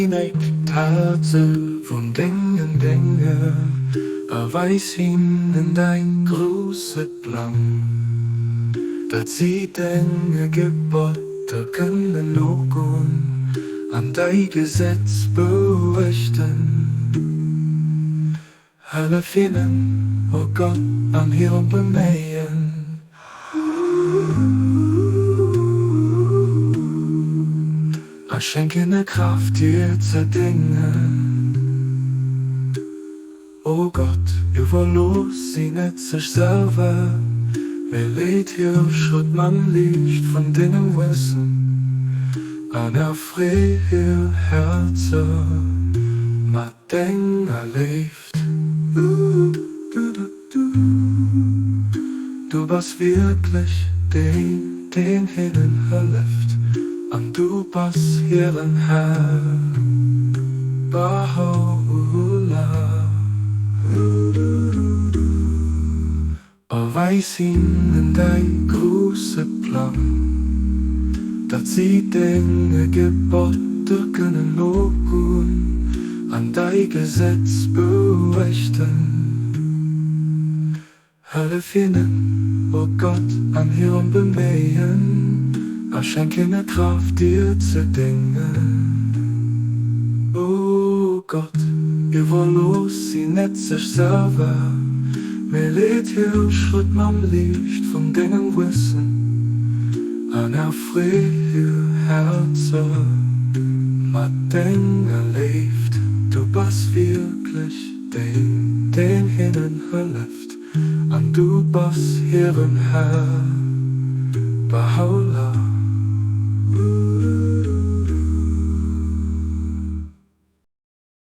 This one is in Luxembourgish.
Rengeg d'Häerze vun dengen Dénger a weis hinnen däin grousse Plang, datt si denge Gebotter kënnen nogoen an däi Gesetz beuechten. Hëllef hinnen, o Gott, an hirem Beméien. A schenk hinne Kraaft, dir ze déngen. O Gott, iwwerlooss si net sech selwer, mee leet hir Schrëtt mam Liicht vun dengem Wëssen an erfree hir Häerzer mat denger Léift. Du bass wierklech deen, deen hinnen hëlleft, an du bass hiren Här. Bahâ'u'llâh. A weis hinnen däi grousse Plang, datt si denge Gebotter kënnen nogoen an däi Gesetz beuechten. Hëllef hinnen, o Gott, an hirem Beméien a schenk hinne Kraaft, dir ze déngen. O Gott, iwwerlooss si net sech selwer, mee leet hir Schrëtt mam Liicht vun dengem Wëssen an erfree hir Häerzer mat denger Léift. Du bass wierklech deen, deen hinnen hëlleft, an du bass hiren Här. Bahâ'u'llâh.